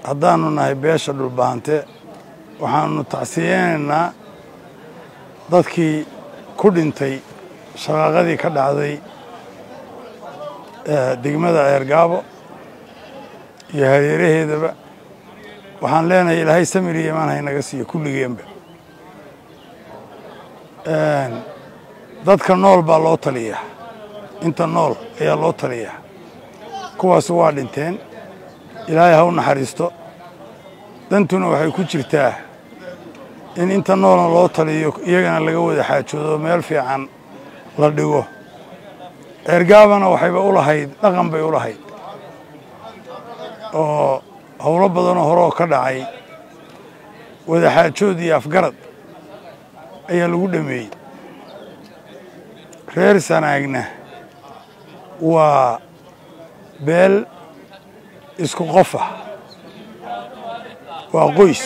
Haddaanu nahay beesha Dhulbahante, waxaanu tacsiyeynaynaa dadkii ku dhintay shaqaaqadii ka dhacday degmada Ceergaabo iyo hareeraheedaba. Waxaan leenahay Ilaahay samir iyo imaan haynaga siiyo kulligeenba. Dadka nool baa loo taliyaa, inta nool ayaa loo taliyaa. Kuwaas waa dhinteen, Ilaahay ha u naxariisto. Dantuna waxay ku jirtaa in inta noolna loo taliyo, iyagana laga wada xaajoodo, meel fiican la dhigo. Ceergaabana waxayba u lahayd dhaqan bay u lahayd oo howlo badanoo horeoo ka dhacay wada xaajood iyo afgarad ayaa lagu dhameeyey. Reer Sanaagna waa beel isku qof ah, waa qoys.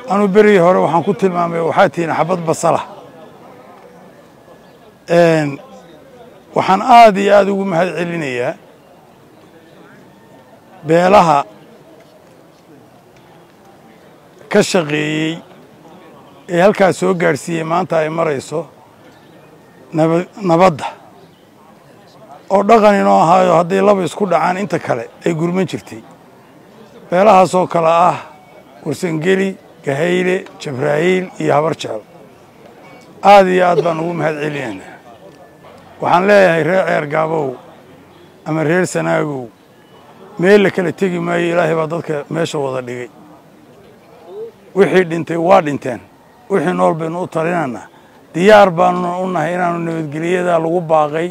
Anuu berigii hore waxaan ku tilmaamay waxaa tihiin xabad basala. Waxaan aada iyo aada ugu mahad celinayaa beelaha ka shaqeeyey ee halkaas soo gaadhsiiyey maanta ay marayso nabadda oo dhaqan inoo ahaayo hadday laba isku dhacaan inta kale ay gurman jirtay. Beelahaasoo kale ah Warsangeli, Gahayle, Jabraa'iil iyo Habar Jecel, aada iyo aad baan ugu mahad celinaynaa. Waxaan leeyahay reer Ceergaabow ama reer Sanaagow, meel la kala tegi maayo, Ilaahay baa dadka meesha wada dhigay. Wixii dhintay waa dhinteen, wixii nool baynu u talinaynaa. Diyaar baanuna u nahay inaanu nabadgelyadaa lagu baaqay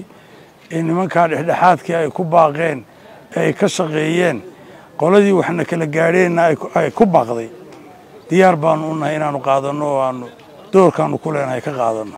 ee nimankaa dhexdhexaadkii ay ku baaqeen ee ay ka shaqeeyeen, qoladii waxna kala gaadheenna ay ku baaqday, diyaar baanu u nahay inaanu qaadanno oo aanu doorkaanu ku leenahay ka qaadanno.